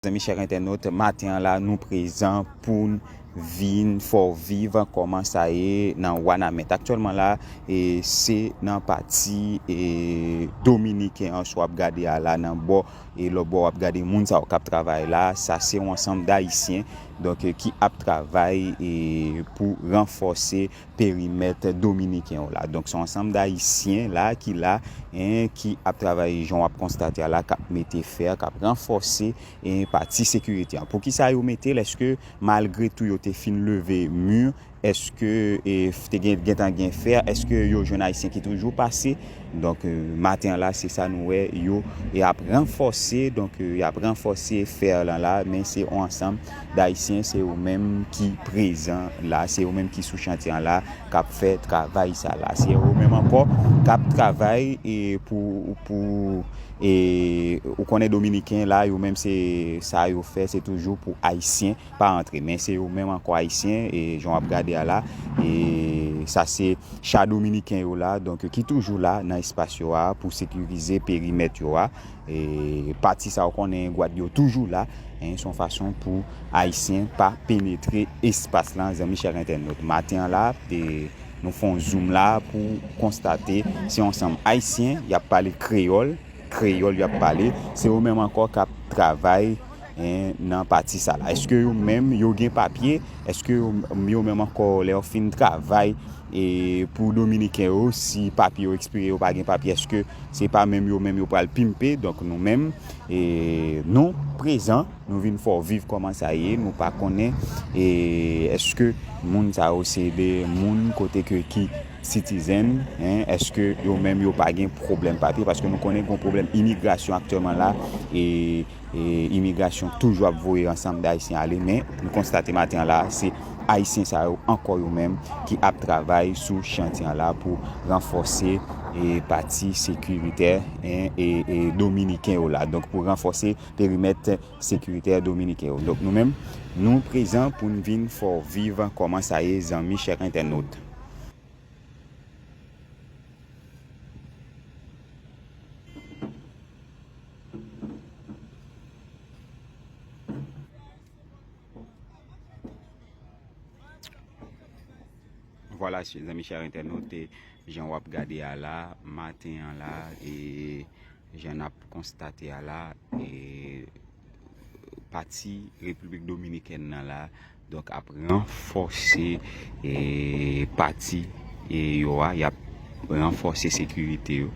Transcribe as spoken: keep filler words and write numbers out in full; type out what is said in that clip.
Zanmi chè entènot, maten an la, nou prezan pou n vin fè w viv kòman sa ye nan Wanament. Aktyèlman la, e, se nan pati, e, dominiken an, si w ap gade a la, nan bò, e, lòt bò w ap gade moun sa yo k ap travay la, sa se yon ansanm d Ayisyen, donk, e, ki ap travay, e, pou ranfòse perimèt dominiken yo la. Donk, se yon ansanm d Ayisyen la ki la, en, ki ap travay, jan w ap konstate a la, k ap mete fè, k ap ranfòse, en, pati sekirite an. Poukisa yo mete l? Èske malgre tou yo te fin leve mi, èske, e, te gen, gentan gen fè? Èske yo jwenn Ayisyen ki toujou pase? Donk, e, maten an la, se sa nou wè, yo, e, ap ranfòse, donk, e, y ap ranfòse fè lan la, men se yon ansanm d Ayisyen, se yo menm ki prezan la, se yo menm ki sou chantye an la, k ap fè travay sa la. Se yo menm ankò k ap travay, e, pou, pou, e, ou konnen dominiken la, yo menm se sa yo fè, se toujou pou Ayisyen pa antre. Men se yo menm ankò Ayisyen, e, jan w ap gade a la, e, sa se cha dominiken yo la, donk, ki toujou la nan espas yo a pou sekirize perimèt yo a. E, pati sa w konnen, gwad yo toujou la, en, se yon fason pou Ayisyen pa penetre espas lan, zanmi chè entènot. Maten an la, e, nou fè yon zoom la pou konstate, se yon ansanm Ayisyen, y ap pale kreyòl, kreyòl y ap pale, se yo menm ankò k ap travay, en, nan pati sa la. Èske yo menm, yo gen papye? Èske yo, yo menm ankò, lè yo fin travay, e, pou dominiken yo, si papye yo ekspire, yo pa gen papye, èske se pa menm yo menm yo pral pimpe? Donk, nou menm, e, nou prezan, nou vin fè w viv kòman sa ye, nou pa konnen, e, èske moun sa yo se de moun kote ke ki citizen, en, èske yo menm yo pa gen pwoblèm papye? Paske nou konnen gen pwoblèm imigrasyon aktyèlman la, e, e imigrasyon toujou ap voye ansanm d Ayisyen ale, men nou konstate maten an la, se Ayisyen sa yo ankò yo menm ki ap travay sou chantye an la pou ranfòse, e, pati sekiritè, en, e, e dominiken yo la. Donk, pou ranfòse perimèt sekiritè dominiken yo. Donk, nou menm, nou prezan pou n vin fè w viv kòman sa ye, zanmi chè entènot. Vwala, zanmi chè entènot, e, jan w ap gade a la, maten an la, e, jan n ap konstate a la, e, pati Repiblik Dominikèn nan la, donk, ap ranfòse, e, pati, e, yo a, y ap ranfòse sekirite yo.